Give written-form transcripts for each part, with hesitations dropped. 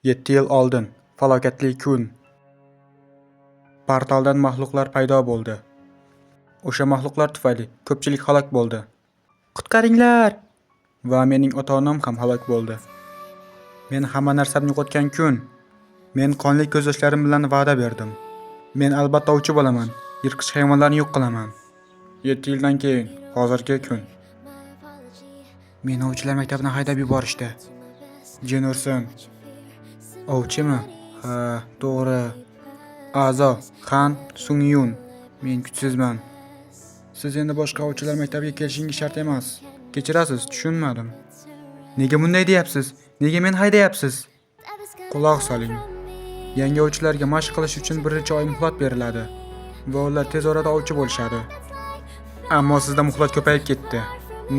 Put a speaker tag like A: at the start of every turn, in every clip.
A: 7 yil oldin, falokatli kun. Portaldan maxluqlar paydo bo'ldi. O'sha maxluqlar tufayli ko'pchilik halok bo'ldi. Qutqaringlar! Va mening ota-onam ham halok bo'ldi. Men hamma narsamni yo'qotgan kun, men qonli ko'z yoshlarim bilan va'da berdim. Men albatta ovchi bo'laman, yirtqich hayvonlarni yo'q qilaman. 7 yildan keyin, hozirgi kun. Meni ovchilar maktabidan haydab yuborishdi. Jin ursin. Ovchimi? Ha, to'g'ri. A'zo Han Sung-yun. Men kuchsizman. Siz endi boshqa ovchilar maktabiga kelishingiz shart emas. Kechirasiz, tushunmadim. Nega bunday deyapsiz? Nega meni haydayapsiz? Quloq soling. Yangi ovchilarga mashq qilish uchun bir necha oy muhlat beriladi va ular tez orada ovchi bo'lishadi. Ammo sizda muhlat ko'payib ketdi.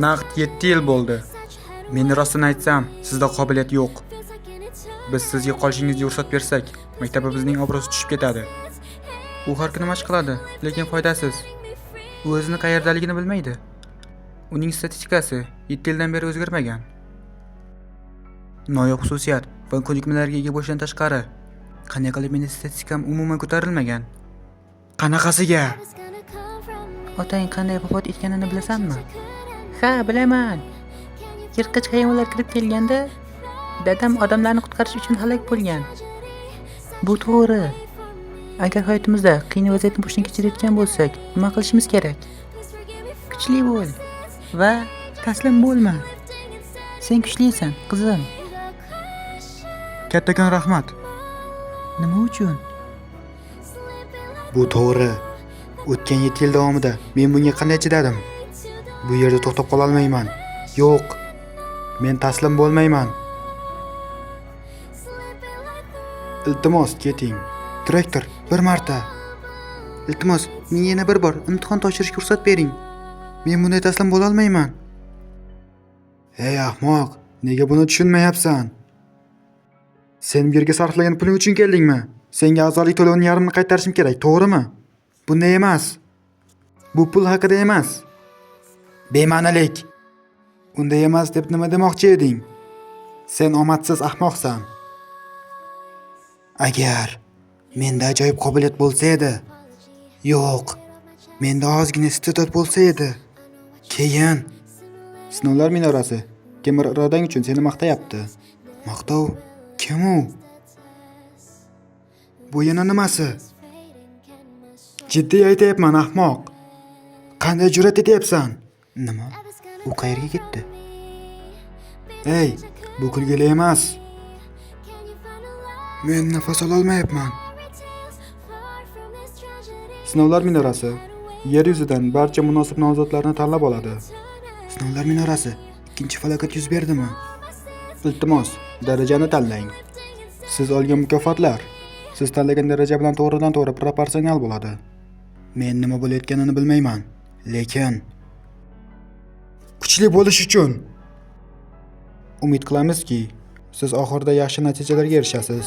A: Naqd 7 yil bo'ldi. Men rostini aytsam, sizda qobiliyat yo'q. Biz sizga qolishingizga ruxsat bersak, maktabimizning obro'si tushib ketadi. U har kuni mashq qiladi, lekin foydasiz. U o'zini qayerdaligini bilmaydi. Uning statistikasi 7 yildan beri o'zgarmagan. Noyob xususiyat va ko'nikmalarga ega bo'lishdan tashqari, qanday qilib meni statistikam umuman ko'tarilmagan? Qanaqasiga?
B: Otang qanday vafot etganini bilasanmi? Ha, bilaman. Yirtqich hayvonlar kirib kelganda, dadam odamlarni qutqarish uchun halok bo'lgan. Bu to'g'ri. Agar hayotimizda qiyin vaziyatni boshdan kechirayotgan bo'lsak, nima qilishimiz kerak? Kuchli bo'l va taslim bo'lma. Sen kuchlisan, qizim.
A: Kattakon rahmat.
B: Nima uchun?
A: Bu to'g'ri. O'tgan 7 yil davomida men bunga qanday chidadim? Bu yerda to'xtab qololmayman. Yo'q. Men taslim bo'lmayman. Iltimos, keting. Direktor, bir marta.
B: Iltimos, menga yana bir bor imtihon topshirishga ruxsat bering.
A: Men bunday taslim bo'lolmayman. Ey ahmoq, nega buni tushunmayapsan? Sen bu yerga sarflagan puling uchun keldingmi? Senga a'zolik to'lovining yarmini qaytarishim kerak, to'g'rimi? Bunday emas. Bu pul haqida emas. Bema'nilik. Unday emas deb nima demoqchi eding? Sen omadsiz ahmoqsan. Agar menda ajoyib qobiliyat bo'lsa edi. Yo'q. Menda ozgina iste'dod bo'lsa edi. Keyin sinovlar minorasi temir irodang uchun seni maqtayapti. Maqtov? Kim u? Bu yana nimasi? Jiddiy aytayapman, ahmoq. Qanday jur'at etyapsan? Nima?
B: U qayerga ketdi?
A: Ey, bu kulgili emas. Men nafas ololmayapman. Sinovlar minorasi yer yuzidan barcha munosib nomzodlarni tanlab oladi. Sinovlar minorasi ikkinchi falokat yuz berdimi? Iltimos, darajani tanlang. Siz olgan mukofotlar siz tanlagan daraja bilan to'g'ridan-to'g'ri proporsional bo'ladi. Men nima bo'layotganini bilmayman, lekin kuchli bo'lish uchun umid qilamizki, siz oxirida yaxshi natijalarga erishasiz.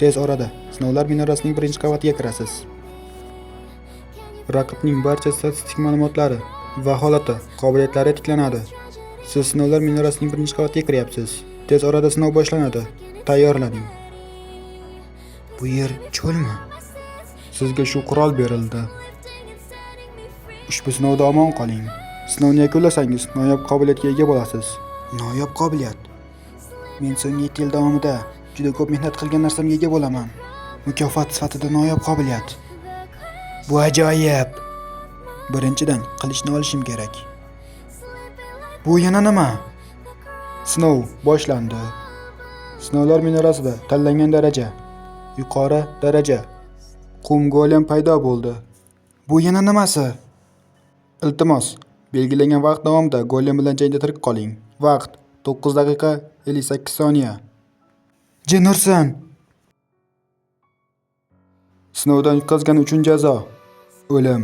A: Tez orada sinovlar minorasining birinchi qavatiga kirasiz. Raqibning barcha statistik ma'lumotlari va holati, qobiliyatlari tiklanadi. Siz sinovlar minorasining birinchi qavatiga kiryapsiz. Tez orada sinov boshlanadi. Tayyorlaning. Bu yer cho'lmi? Sizga shu qurol berildi. Ushbu sinovda omon qoling. Sinovni yakunlasangiz, noyob qobiliyatga ega bo'lasiz. Noyob qobiliyat. Men so'nggi 7 yil davomida juda ko'p mehnat qilgan narsamga ega bo'laman. Mukofot sifatida noyob qobiliyat. Bu ajoyib. Birinchidan qilichni olishim kerak. Bu yana nima? Sinov boshlandi. Sinovlar minorasida tanlangan daraja. Yuqori daraja. Qum golem paydo bo'ldi. Bu yana nimasi? Iltimos, belgilangan vaqt davomida golem bilan jangda tirik qoling. Vaqt 9 daqiqa 58 soniya. Jin ursin. Sinovdan yutqazgani uchun jazo. O'lim.